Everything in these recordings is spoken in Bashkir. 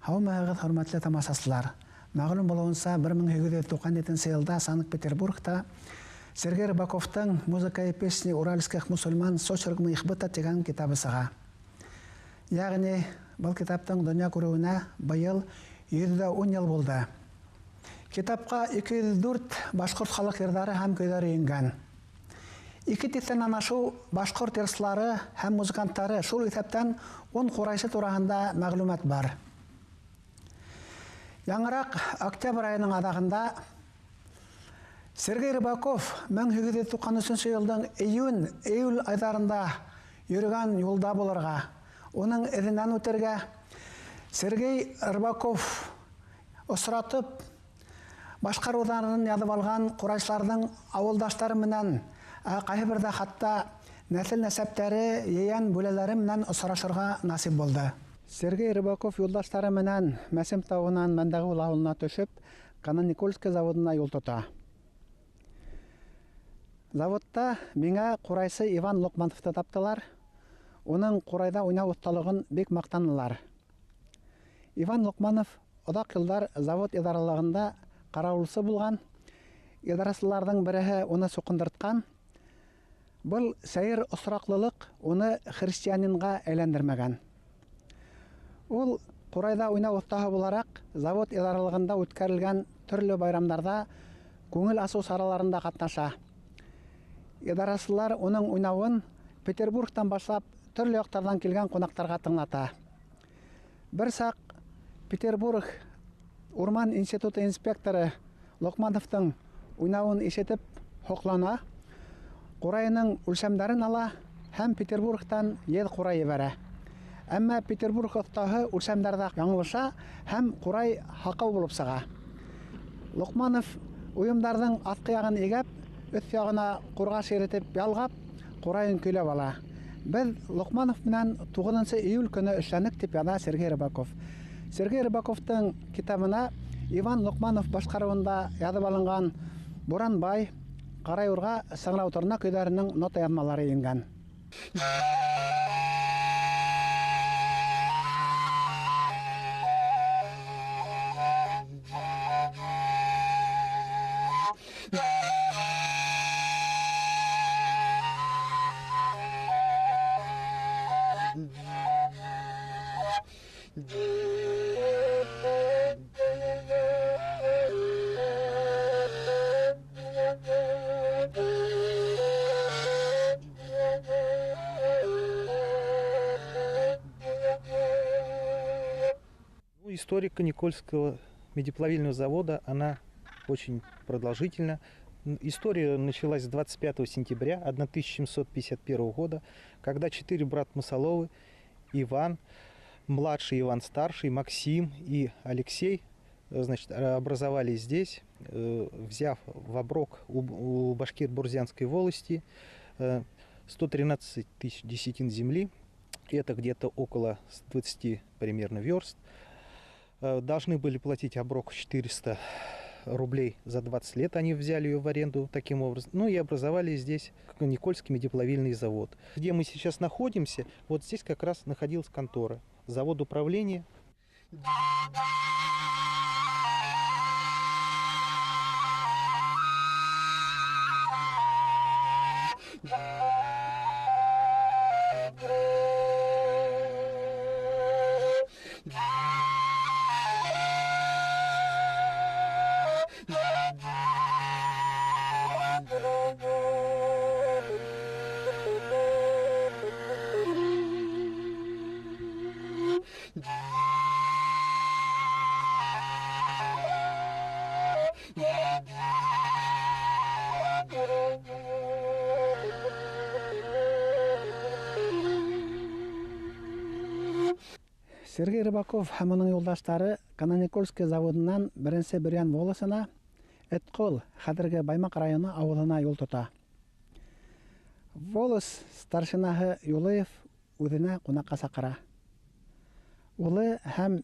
Һаумыһығыҙ, хөрмәтле тамашасылар. Мәғлүм булыуынса, 1897 йылда Санкт-Петербургта Сергей Рыбаковтың «Музыка и песни уральских мусульман с очерком их быта» тигән китабы сыға. Йәғни был китаптың донъя күреүенә быйыл 110 йыл булды. Китапҡа 204 башҡорт халыҡ йырҙары һәм көйҙәре ингән. Ике тиҫтәнән ашыу башҡорт йырсылары һәм музыканттары, шул иҫәптән 10 ҡурайсы тураһында мәғлүмәт бар. Яңыраҡ октябрь айының аҙағында Сергей Рыбаков 1893 йылдың июнь-июль айҙарында йөрөгән юлда булырға, уның эҙенән үтергә Сергей Рыбаков осратып, башҡарыуҙарын яҙып алған ҡурайсыларҙың ауылдаштары менән, ҡайһы берҙә хатта нәҫел-нәсәптәре, ейән бүләләре менән осрашырға насип булды. Сергей Рыбаков юлдаштары менән Мәсем тауынан Мәндәғүл ауылына төшөп, Кананикольский заводына юл тота. Заводта миңә ҡурайсы Иван Лоҡмановты таптылар. Уның ҡурайҙа уйнау оҫталығын бик маҡтанылар. Иван Лоҡманов оҙаҡ йылдар завод идаралығында ҡарауылсы булған. Идарасыларҙың береһе уны суҡындыртҡан. Был сәйер осраҡлылыҡ уны христианинға әйләндермәгән. Ул ҡурайҙа уйнау оҫтаһы булараҡ завод идаралығында үткәрелгән төрлө байрамдарҙа, күңел асыу сараларында ҡатнаша. Идарасылар уның уйнауын Петербургтан башлап төрлө яҡтарҙан килгән ҡунаҡтарға тыңлата. Бер саҡ Петербург урман институты инспекторы Лоҡмановтың уйнауын ишетеп һоҡлана, ҡурайының үлсәмдәрен ала һәм Петербургтан еҙ ҡурай ебәрә. Әммә Петербург оҫтаһы үлсәмдәрҙә яңылыша һәм ҡурай һаҡау булып сыға. Лоҡманов уйымдарҙың аҫҡы яғын игәп, өҫ яғына ҡурғаш иретеп ялғап, ҡурайын көйләп ала. Беҙ Лоҡманов менән 9 июль көнө эшләнек, тип яҙа Сергей Рыбаков. Сергей Рыбаковтың китабына Иван Лоҡманов башҡарыуында яҙып алынған Буранбай, Ҡарайурға, Сыңрау торна көйҙәренең нота яҙмалары ингән. История Никольского медеплавильного завода, она очень продолжительна. История началась 25 сентября 1751 года, когда 4 брата Масаловы, Иван, младший Иван старший, Максим и Алексей, значит, образовались здесь, взяв в оброк у башкир-бурзянской волости 113 тысяч десятин земли, это где-то около 20 примерно верст. Должны были платить оброк 400 рублей за 20 лет, они взяли ее в аренду таким образом. Ну и образовали здесь Никольский медеплавильный завод. Где мы сейчас находимся, вот здесь как раз находилась контора, завод управления. Сергей Рыбаков һәм уның юлдаштары Кананикольский заводынан беренсе Бөрйән волосына, Этҡол, хәҙерге Баймаҡ районы ауылына юл тота. Волос старшинаһы Юлыев үҙенә ҡунаҡҡа саҡыра. Улы һәм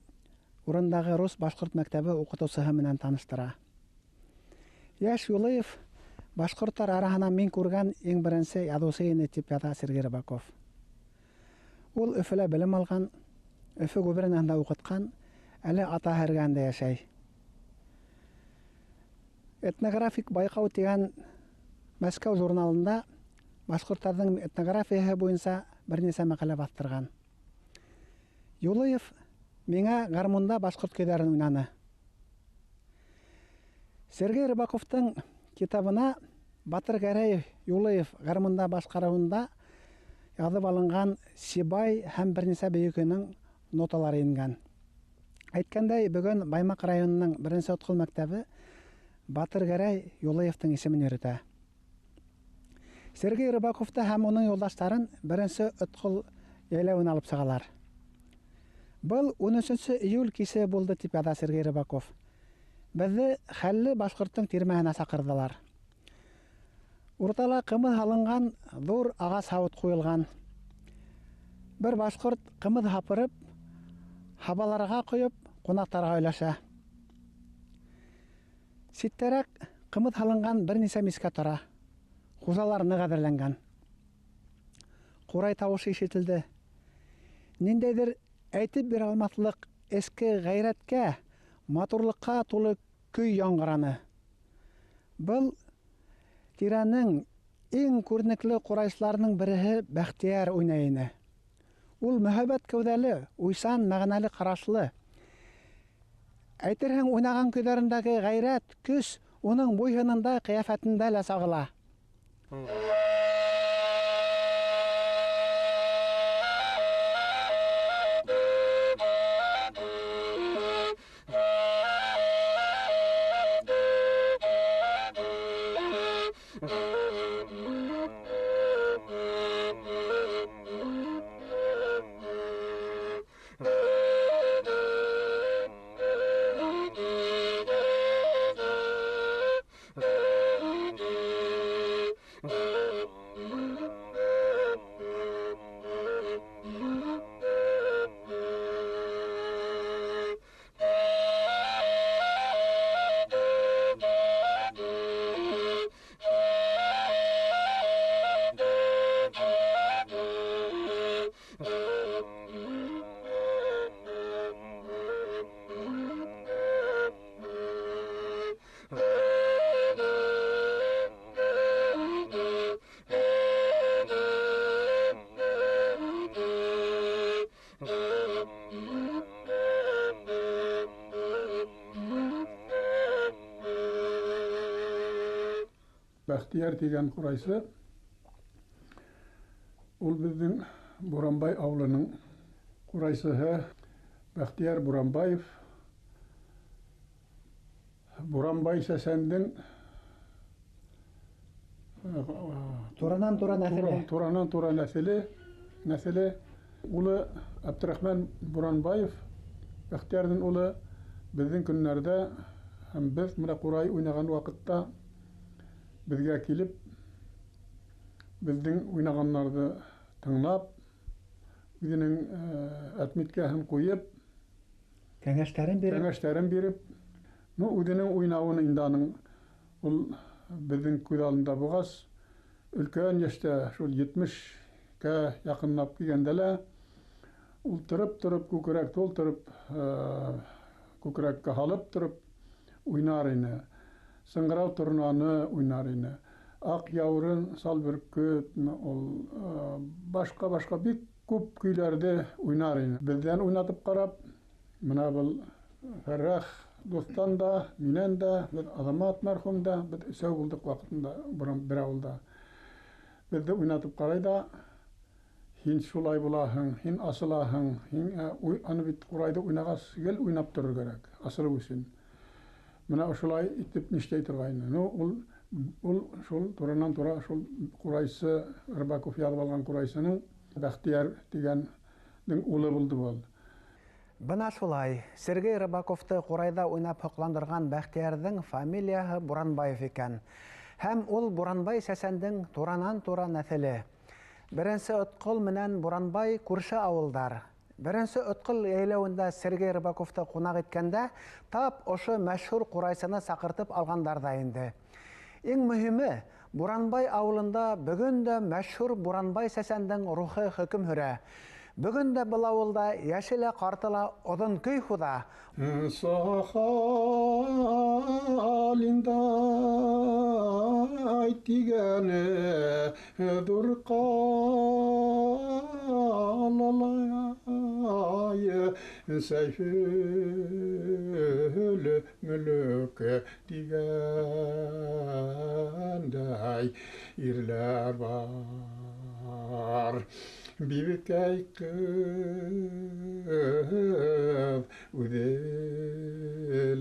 урындағы рус башҡорт мәктәбе уҡытыусыһы менән таныштыра. Йәш Юлыев башҡорттар араһынан мин күргән иң беренсе яҙыусы ине, тип яҙа Сергей Рыбаков. Ул Өфөлә белем алған, Өфө губернаһында уҡытҡан, Әле атаһы эргәһендә йәшәй. Этнографик байҡау тигән Мәскәү журналында башҡорттарҙың этнографияһы буйынса бер нисә мәҡәлә баҫтырған. Юлыев миңә гармунда башҡорт көйҙәрен уйнаны. Сергей Рыбаковтың китабына Батыр Гәрәев Юлыев гармунда башҡарыуында яҙып алынған Сибай һәм бер нисә бейеү көйөнөң ноталары ингән. Әйткәндәй, бөгөн Баймаҡ районының беренсе Отҡол мәктәбе Батыр Гәрәй Юлыевтың исемен йөрөтә. Сергей Рыбаковты һәм уның юлдаштарын беренсе Отҡол йәйләүенә алып сығалар. Был 13 июль кисе булды, тип яҙа Сергей Рыбаков. Беҙҙе хәлле башҡорттоң тирмәһенә саҡырҙылар. Уртала ҡымыҙ һалынған ҙур ағас һауыт ҡуйылған. Бер башҡорт ҡымыҙ һапырып, һабаларға ҡойоп, ҡунаҡтарға өләшә. Ситтәрәк ҡымыҙ һалынған бер нисә мискә тора. Хужалар ныҡ әҙерләнгән. Ҡурай тауышы ишетелде. Ниндәйҙер әйтеп бирә алмаҫлыҡ эске ғәйрәткә, матурлыҡҡа тулы көй яңғыраны. Был тирәнең иң күренекле ҡурайсыларының береһе Бәхтиәр уйнай ине. Ул мөһабәт кәүҙәле, уйсан, мәғәнәле ҡарашлы. Әйтерһең, уйнаған көйҙәрендәге ғәйрәт, көс уның буйһынында, ҡиәфәтендә лә сағыла. Бәхтиәр тигән ҡурайсы, ул беҙҙең Буранбай ауылының ҡурайсыһы Бәхтиәр Буранбаев. Буранбай сәсәндең туранан тура нәҫеле. Туранан тура нәҫеле. Улы Әбдрахман Буранбаев, Бәхтиәрҙең улы, беҙҙең көннәрҙә һәм беҙ менә ҡурай уйнаған ваҡытта беҙгә килеп, беҙҙең уйнағандарҙы тыңлап, үҙенең отметкаһын ҡуйып, кәңәштәрен биреп, ну, үҙенең уйнауын инде аның ул беҙҙең күҙ алдында булғас, өлкән йәштә, шул 70-кә яҡынлап килгәндә лә, ул тороп-тороп, күкрәк тултырып, күкрәккә һалып тороп уйнар ине. Сыңғырау торнаны уйнар ине. Аҡ яурын, сал бөркөт, ул башҡа-башҡа бик күп көйләрҙе уйнар ине. Беҙҙән уйнатып ҡарап, мына был Фәррәх дуҫтан да, минән дә, беҙ Аҙамат мәрхүм дә, беҙ өсәү булдыҡ ваҡытында бер ауылда. Беҙҙе уйнатып ҡарай да, һин шулай булаһың, һин асылаһың, һин аны бит ҡурайҙы уйнағас гел уйнап торор кәрәк, асылыу өсөн. Мына ошолай итеп нишләй торғайны. Ну, ул шул туранан тура шул ҡурайсы Рыбаков яҙып алған ҡурайсының Бәхтиәр тигәндең улы булды был. Бына шулай, Сергей Рыбаковты ҡурайҙа уйнап һоҡландырған Бәхтиәрҙең фамилияһы Буранбаев икән. Һәм ул Буранбай сәсәндең туранан тура нәҫеле. Беренсе Отҡол менән Буранбай күрше ауылдар. Беренсе Отҡол йәйләүендә Сергей Рыбаковты ҡунаҡ иткәндә, тап ошо мәшһүр ҡурайсыны саҡыртып алғандар ҙа инде. Иң мөһиме, Буранбай ауылында бөгөн дә мәшһүр Буранбай сәсәндең рухы хөкөм һөрә. Бөгөн дә был ауылда йәше лә ҡарты ла оҙон көй һуҙа. Сахалинда тигәне ҙур ҡалалай Сәйфел Мөлөк тигәндәй ирләр бар. Бибекәй ҡыҙ үҙе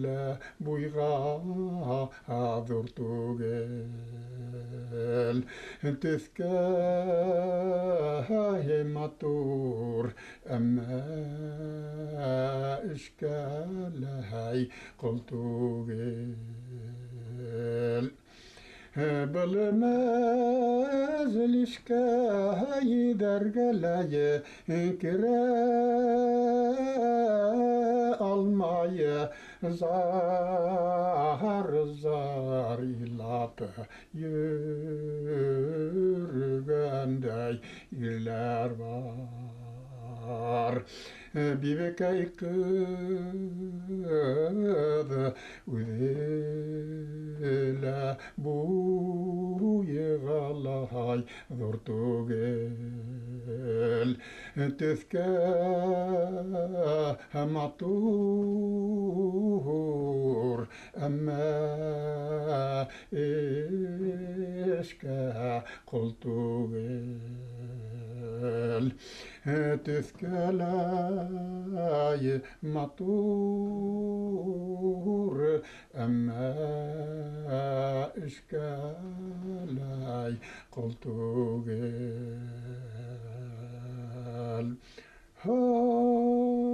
лә буйға ҙур түгел, төҫкә матур, әммә эшкә ләй ҡол түгел. Был мәжлискә дәргәләй керә алмай, зар-зар илап йөрөгәндәй ирләр бар. Бибекәй ҡыҙ үҙе лә буйға лай ҙур түгел, төҫкә матур, әммә эшкә ҡол түгел. Төҫкә ләй матур, әммә эшкә ләй ҡол түгел. Һай!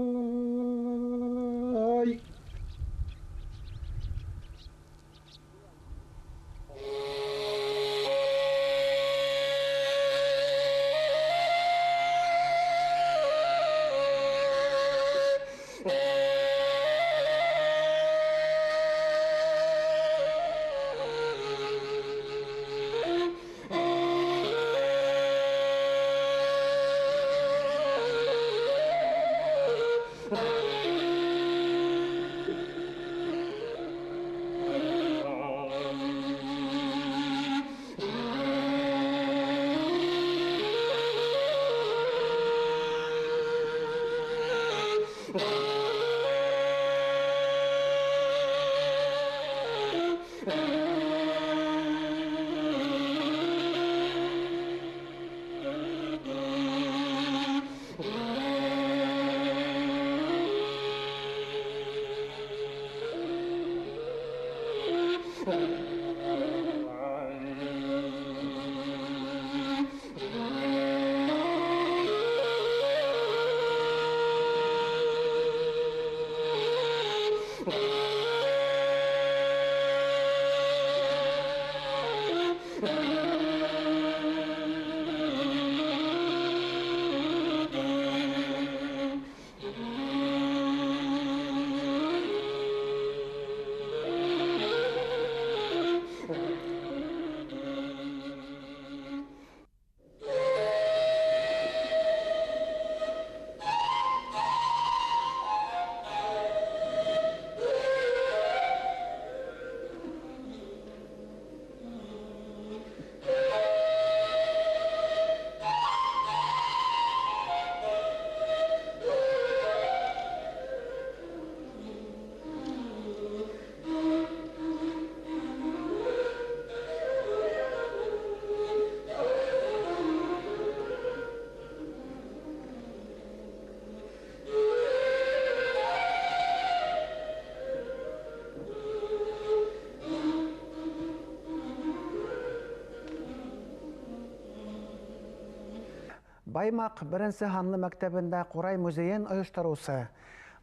Баймаҡ беренсе һанлы мәктәбендә Ҡурай музейын ойоштороусы,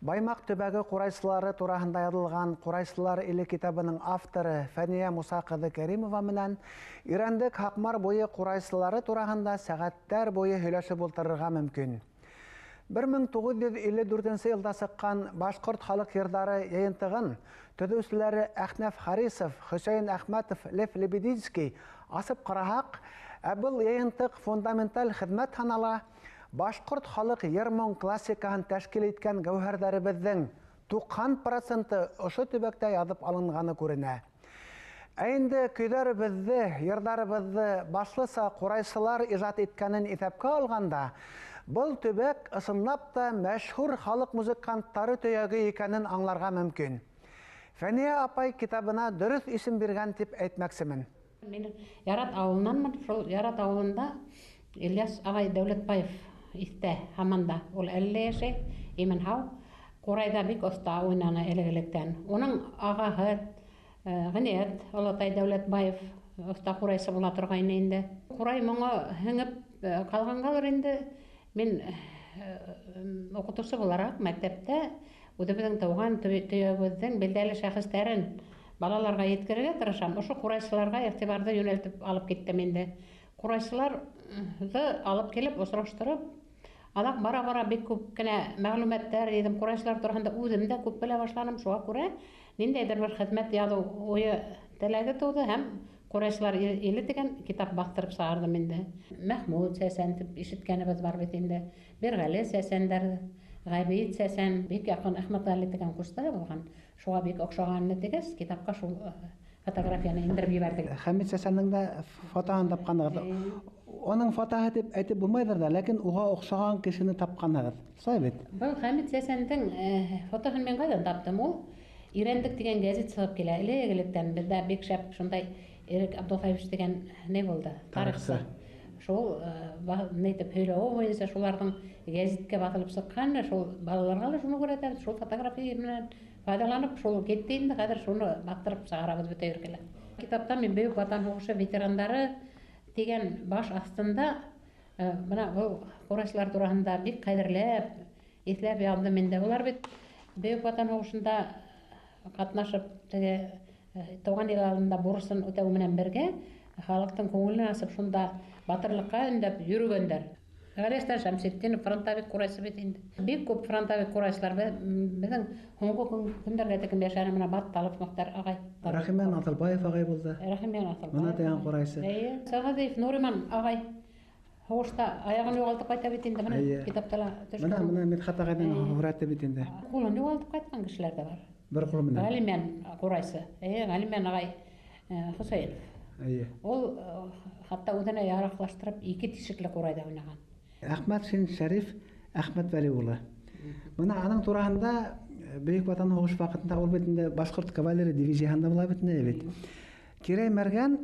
Баймаҡ төбәге ҡурайсылары тураһында яҙылған Ҡурайсылар иле китабының авторы Фәниә Муса ҡыҙы Кәримова менән Ирәндек Һаҡмар буйы ҡурайсылары тураһында сәғәттәр буйы һөйләшеп ултырырға мөмкин. 1954 йылда сыҡҡан Башҡорт халыҡ йырҙары йыйынтығын төҙөүселәре Әхнәф Харисов, Хөсәйен Әхмәтов, Лев Лебединский асып ҡараһаҡ, ә был йыйынтыҡ фундаменталь хеҙмәт һанала. Башҡорт халыҡ йыр-моң классикаһын тәшкил иткән гәүһәрҙәребеҙҙең 90% ошо төбәктә яҙып алынғаны күренә. Ә инде көйҙәребеҙҙе, йырҙарыбыҙҙы башлыса ҡурайсылар ижад иткәнен иҫәпкә алғанда, был төбәк ысынлап та мәшһүр халыҡ музыканттары төйәге икәнен аңларға мөмкин. Фәниә апай китабына дөрөҫ исем биргән тип әйтмәксемен. Мин Ярат ауылынанмын. Шул Ярат ауылында Ильяс ағай Дәүләтбаев иҫтә һаман да. Ул әле лә йәшәй, имен һау. Ҡурайҙа бик оҫта уйнаны элек-электән. Уның ағаһы Ғиниәт олатай Дәүләтбаев оҫта ҡурайсы була торғайны инде. Ҡурай моңо һеңеп ҡалғанғалыр инде. Мин уҡытыусы булараҡ мәктәптә үҙебеҙҙең тыуған төйәгебеҙҙең билдәле шәхестәрен балаларға еткерергә тырышам. Ошо ҡурайсыларға иғтибарҙы йүнәлтеп алып киттем инде. Ҡурайсыларҙы алып килеп, осраштырып, аҙаҡ бара-бара бик күп кенә мәғлүмәттәр йыйҙым. Ҡурайсылар тураһында үҙем дә күп белә башланым. Шуға күрә ниндәйҙер бер хеҙмәт яҙыу уйы теләге тыуҙы һәм Ҡурайсылар иле тигән китап баҫтырып сығарҙым инде. Мәхмүт Сәсән тип ишеткәнебеҙ бар бит инде. Бирғәле Сәсәндәр, Ғәбит Сәсән, бик яҡын Әхмәтғәле тигән ҡустары булған. Шуға бик оҡшағанны тигәс, китапҡа шул фотографияны индереп ебәрҙек. Хәмит Сәсәндең дә фотоһын тапҡанығыҙ. Уның фотоһы тип әйтеп булмайҙыр ҙа, ләкин уға оҡшаған кешене тапҡанһығыҙ. Шулай бит? Был Хәмит Сәсәндең фотоһын мин ҡайҙан таптым? Ул Ирәндек тигән гәзит сығып килә. Элек-электән беҙҙә бик шәп шундай Ирек Абдулхаевич тигән ни булды? Тарихсы. Шул ни тип һөйләүе буйынса шуларҙың гәзиткә баҫылып сыҡҡан, шул балаларға ла шуны күрһәтәбеҙ, шул фотография менән файҙаланып, шул китте инде, хәҙер шуны баҫтырып сығарабыҙ бөтә ергә лә. Китапта мин Бөйөк Ватан һуғышы ветерандары тигән баш аҫтында бына был ҡурайсылар тураһында бик ҡәҙерләп, иҫләп яҙҙым инде. Улар бит Бөйөк Ватан һуғышында ҡатнашып, теге тыуған ил алдында бурысын үтәү менән бергә халыҡтың күңелен асып, шунда батырлыҡҡа өндәп йөрөгәндәр. Ғәлиәсҡәр Шәмсетдинов фронтовик ҡурайсы бит инде. Бик күп фронтовик ҡурайсылар беҙҙең һуңғы көндәргә тиклем йәшәне. Бына Батталов Мөхтәр ағай. Рәхимйән Аҫылбаев ағай булды. Рәхимйән Аҫылбаев. Бына тигән ҡурайсы. Эйе. Сәғәҙиев Нуриман ағай һуғышта аяғын юғалтып ҡайта бит инде. Бына китапта ла төшкән. Бына Мидхәт ағайҙың һүрәте бит инде. Ҡулын юғалтып ҡайтҡан кешеләр ҙә бар. Бер ҡулы менән. Ғәлимйән ҡурайсы. Эйе, Ғәлимйән ағай Хөсәйенов. Эйе. Ул хатта үҙенә яраҡлаштырып ике тишекле ҡурайҙа уйнаған. Әхмәтшин Шәриф Әхмәт Вәли улы. Бына аның тураһында Бөйөк Ватан һуғышы ваҡытында ул бит инде Башҡорт кавалерия дивизияһында була бит инде бит. Кирәй Мәргән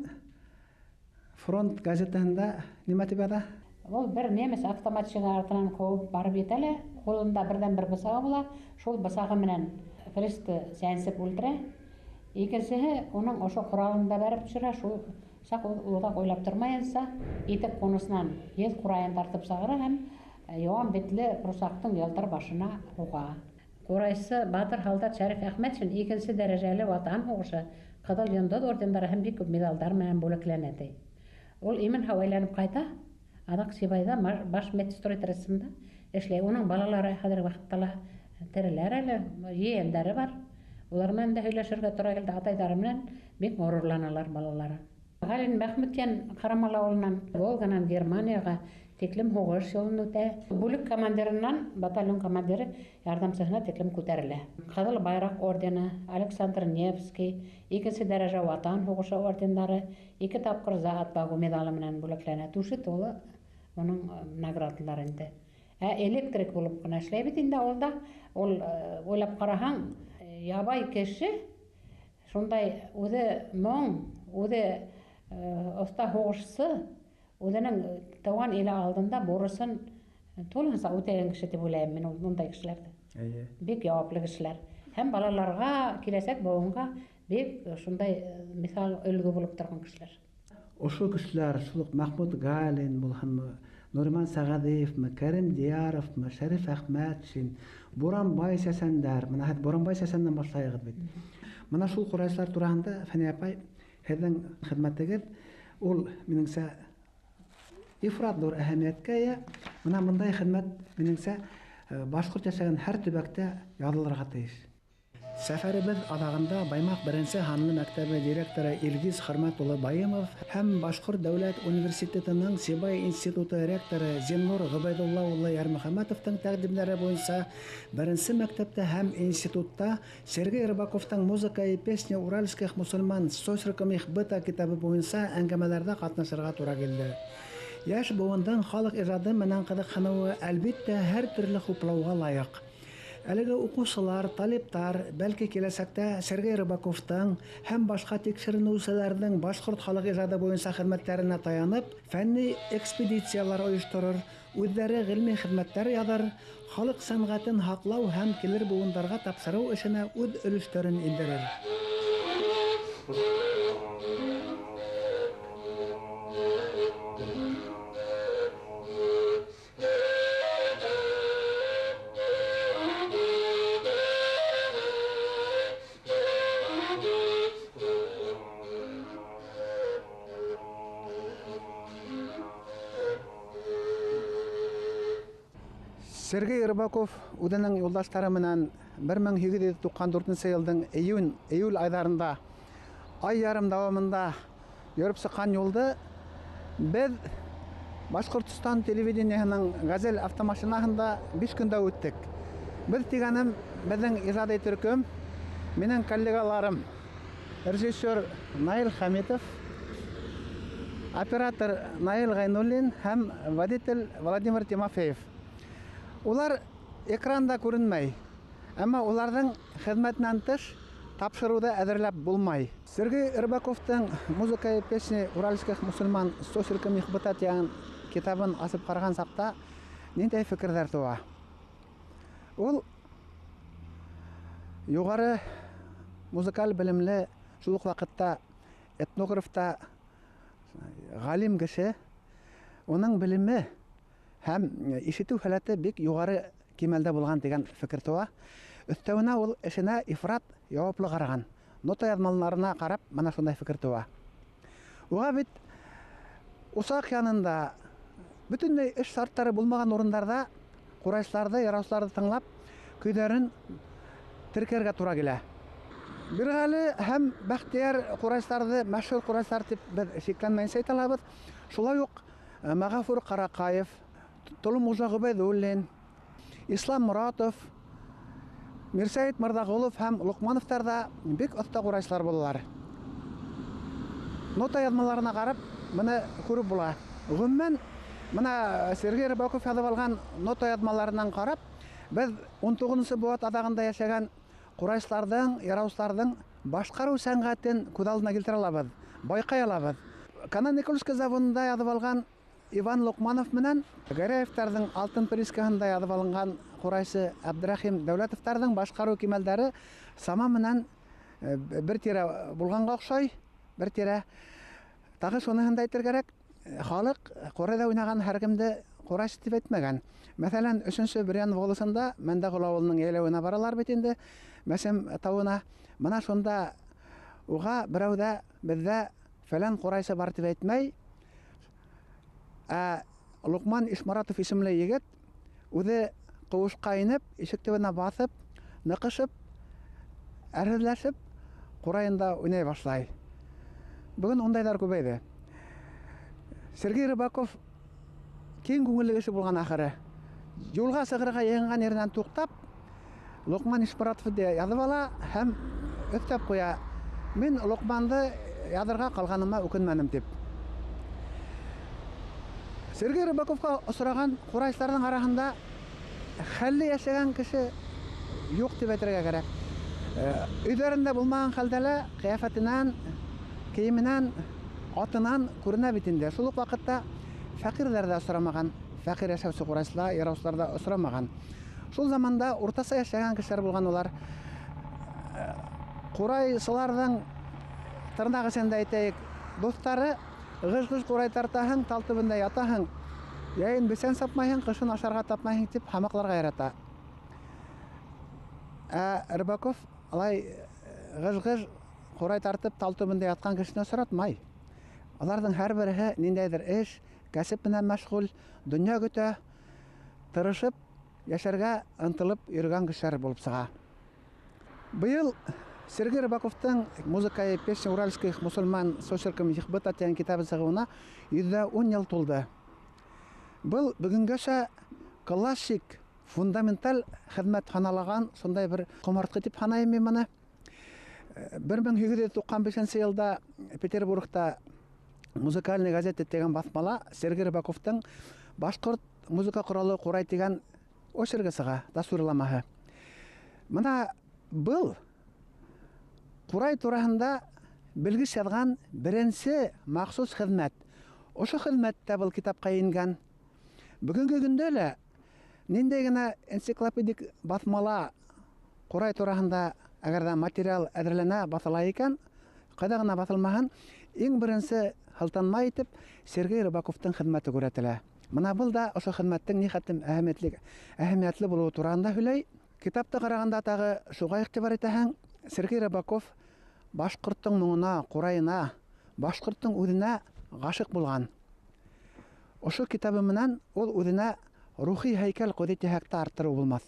фронт газетаһында нимә тип яҙа? Ул бер немец автоматчигы артынан ҡыуып барып етә лә, ҡулында берҙән-бер бысағы була, шул бысағы менән фресты сәнсеп үлтерә. Икенсеһе уның ошо ҡоралын да бәреп төшөрә, шул саҡ ул оҙаҡ уйлап тормайынса, итек ҡунысынан еҙ ҡурайын тартып сығара һәм йыуан битле прусаҡтың ялтыр башына һуға. Ҡурайсы батыр һалдат Шәриф Әхмәтшин икенсе дәрәжәле Ватан һуғышы, Ҡыҙыл Йондоҙ ордендары һәм бик күп миҙалдар менән бүләкләнә ти. Ул имен һау әйләнеп ҡайта, аҙаҡ Сибайҙа баш медстрой трестында эшләй. Уның балалары хәҙерге ваҡытта ла тереләр әле, ейәндәре бар. Улар менән дә һөйләшергә тура килде, атайҙары менән бик ғорурланалар балалары. Ғәлин Мәхмүтйән Ҡарамал ауылынан Волганан Германияға тиклем һуғыш юлын үтә. Бүлек командирынан батальон командиры ярҙамсыһына тиклем күтәрелә. Ҡыҙыл Байраҡ ордены, Александр Невский, икенсе дәрәжә Ватан һуғышы ордендары, ике тапҡыр За отвагу миҙалы менән бүләкләнә. Түше тулы уның наградалары инде. Ә электрик булып ҡына эшләй бит инде ауылда. Ул уйлап ҡараһаң, ябай кеше шундай үҙе моң, үҙе оҫта һуғышсы, үҙенең тыуған иле алдында бурысын тулыһынса үтәгән кеше тип уйлайым мин ундай кешеләрҙе. Эйе. Бик яуаплы кешеләр. Һәм балаларға, киләсәк быуынға бик шундай миҫал, өлгө булып торған кешеләр. Ошо кешеләр, шул уҡ Мәхмүт Галин булһынмы, Нуриман Сәғәҙиевме, Кәрим Диаровмы, Шәриф Әхмәтшин, Буранбай Сәсәндәр. Бына һеҙ Буранбай Сәсәндән башлайығыҙ бит. Бына шул ҡурайсылар тураһында Фәниә апай, һеҙҙең хеҙмәтегеҙ ул минеңсә ифрат ҙур әһәмиәткә эйә. Бына бындай хеҙмәт минеңсә башҡорт йәшәгән һәр төбәктә яҙылырға тейеш. Сәфәребеҙ аҙағында Баймаҡ беренсе һанлы мәктәбе директоры Илгиз Хөрмәт улы Байымов һәм Башҡорт дәүләт университетының Сибай институты ректоры Зиннур Ғөбәйҙулла улы Ярмөхәмәтовтың тәҡдимдәре буйынса беренсе мәктәптә һәм институтта Сергей Рыбаковтың «Музыка и песни уральских мусульман с очерком их быта» китабы буйынса әңгәмәләрҙә ҡатнашырға тура килде. Йәш быуындың халыҡ ижады менән ҡыҙыҡһыныуы, әлбиттә, һәр төрлө хуплауға лайыҡ. Әлеге уҡыусылар, талиптар, бәлки киләсәктә Сергей Рыбаковтың һәм башҡа тикшеренеүселәрҙең башҡорт халыҡ ижады буйынса хеҙмәттәренә таянып, фәнни экспедициялар ойошторор, үҙҙәре ғилми хеҙмәттәр яҙыр, халыҡ сәнғәтен һаҡлау һәм килер быуындарға тапшырыу эшенә үҙ өлөштәрен индерер. Сергей Рыбаков үҙенең юлдаштары менән 1894 йылдың июль айҙарында ай ярым дауамында йөрөп сыҡҡан юлды беҙ Башҡортостан телевидениеһының «Газель» автомашинаһында 5 көндә үттек. Беҙ тигәнем беҙҙең ижади төркөм, минең коллегаларым режиссер Наил Хәмитов, оператор Наил Ғәйнуллин һәм водитель Владимир Тимофеев. Улар экранда күренмәй, әммә уларҙың хеҙмәтенән тыш тапшырыуҙы әҙерләп булмай. Сергей Рыбаковтың «Музыка и песни уральских мусульман с очерком их быта» тигән китабын асып ҡараған саҡта ниндәй фекерҙәр тыуа? Ул юғары музыкаль белемле, шул уҡ ваҡытта этнограф та, ғалим кеше, уның белеме һәм ишетеү һәләте бик юғары кимәлдә булған тигән фекер тыуа. Өҫтәүенә ул эшенә ифрат яуаплы ҡараған. Нота яҙмаларына ҡарап мына шундай фекер тыуа. Уға бит усаҡ янында бөтөнләй эш шарттары булмаған урындарҙа ҡурайсыларҙы, яраусыларҙы тыңлап көйҙәрен теркәргә тура килә. Бирғәле һәм Бәхтиәр ҡурайсыларҙы мәшһүр ҡурайсылар тип беҙ шикләнмәйенсә әйтә алабыҙ. Шулай уҡ Мәғәфүр Ҡараҡаев, Толомужа Ғөбәйҙуллин, Ислам Моратов, Мирсәйет Мырҙағолов һәм Лоҡмановтар ҙа бик оҫта ҡурайсылар булалар. Нота яҙмаларына ҡарап быны күреп була. Ғөмүмән, бына Сергей Рыбаков яҙып алған нота яҙмаларынан ҡарап, беҙ 19-нсы быуат аҙағында йәшәгән ҡурайсыларҙың, яраусыларҙың башҡарыу сәнғәтен күҙ алдына килтерә алабыҙ, байҡай алабыҙ. Кананикольский заводында яҙып алған Иван Лоҡманов менән Гәрәевтәрҙең алтын приискаһында яҙып алынған ҡурайсы Әбдрәхим Дәүләтовтарҙың башҡарыу кимәлдәре сама менән бер тирә булғанға оҡшай, бер тирә. Тағы шуныһын да әйтер кәрәк, халыҡ ҡурайҙа уйнаған һәр кемде ҡурайсы тип әйтмәгән. Мәҫәлән, 3-нсө Бөрйән волосында Мәндәғол ауылының йәйләүенә баралар бит инде, Мәсем тауына. Бына шунда уға берәү ҙә беҙҙә фәлән ҡурайсы бар тип әйтмәй. Ә Лоҡман Ишморатов исемле егет үҙе ҡыуышҡа инеп, ишек төбөнә баҫып, ныҡышып, әрһеҙләшеп, ҡурайында уйнай башлай. Бөгөн ундайҙар күбәйҙе. Сергей Рыбаков киң күңелле кеше булған ахыры. Юлға сығырға йыйынған еренән туҡтап, Лоҡман Ишморатовты яҙып ала һәм өҫтәп ҡуя: "Мин Лоҡманды яҙырға ҡалғаныма үкенмәнем" тип. Сергей Рыбаковҡа осраған ҡурайсыларҙың араһында хәлле йәшәгән кеше юҡ тип әйтергә кәрәк. Өйҙәрендә булмаған хәлдә лә ҡиәфәтенән, кейеменән, атынан күренә бит инде. Шул уҡ ваҡытта фәҡирҙәр ҙә осрамаған, фәҡир йәшәүсе ҡурайсылар, яраусылар ҙа осрамаған. Шул заманда уртаса йәшәгән кешеләр булған улар. Ҡурайсыларҙың тырнаҡ эсендә әйтәйек, дуҫтары: "Ғыж-ғыж ҡурай тартаһың, тал төбөндә ятаһың, йәйен бесән сапмайһың, ҡышын ашарға тапмайһың" тип һамаҡларға ярата. Ә Рыбаков алай ғыж-ғыж ҡурай тартып тал төбөндә ятҡан кешене осратмай. Уларҙың һәр береһе ниндәйҙер эш, кәсеп менән мәшғүл, донъя көтә, тырышып йәшәргә ынтылып йөрөгән кешеләр булып сыға. Быйыл Сергей Рыбаковтың «Музыка и песни уральских мусульман с очерком их быта» тигән китабы сығыуына 110 йыл тулды. Был бөгөнгәсә классик, фундаменталь хеҙмәт һаналаған шундай бер ҡомартҡы тип һанайым мин быны. 1895 йылда Петербургта «Музыкальная газета» тигән баҫмала Сергей Рыбаковтың «Башҡорт музыка ҡоралы ҡурай» тигән очеркы сыға, тасуирламаһы. Бына был ҡурай тураһында белгес яҙған беренсе махсус хеҙмәт. Ошо хеҙмәттә был китапҡа ингән. Бөгөнгө көндә лә ниндәй генә энциклопедик баҫмала ҡурай тураһында әгәр ҙә материал әҙерләнә, баҫыла икән, ҡайҙа ғына баҫылмаһын, иң беренсе һылтанма итеп Сергей Рыбаковтың хеҙмәте күрһәтелә. Бына был да ошо хеҙмәттең ни хәтлем әһәмиәтле булыуы тураһында һөйләй. Китапты ҡарағанда тағы шуға иғтибар итәһең, Сергей Рыбаков башҡорттоң моңона, ҡурайына, башҡорттоң үҙенә ғашиҡ булған. Ошо китабы менән ул үҙенә рухи һәйкәл ҡуйҙы тиһәк тә арттырыу булмаҫ.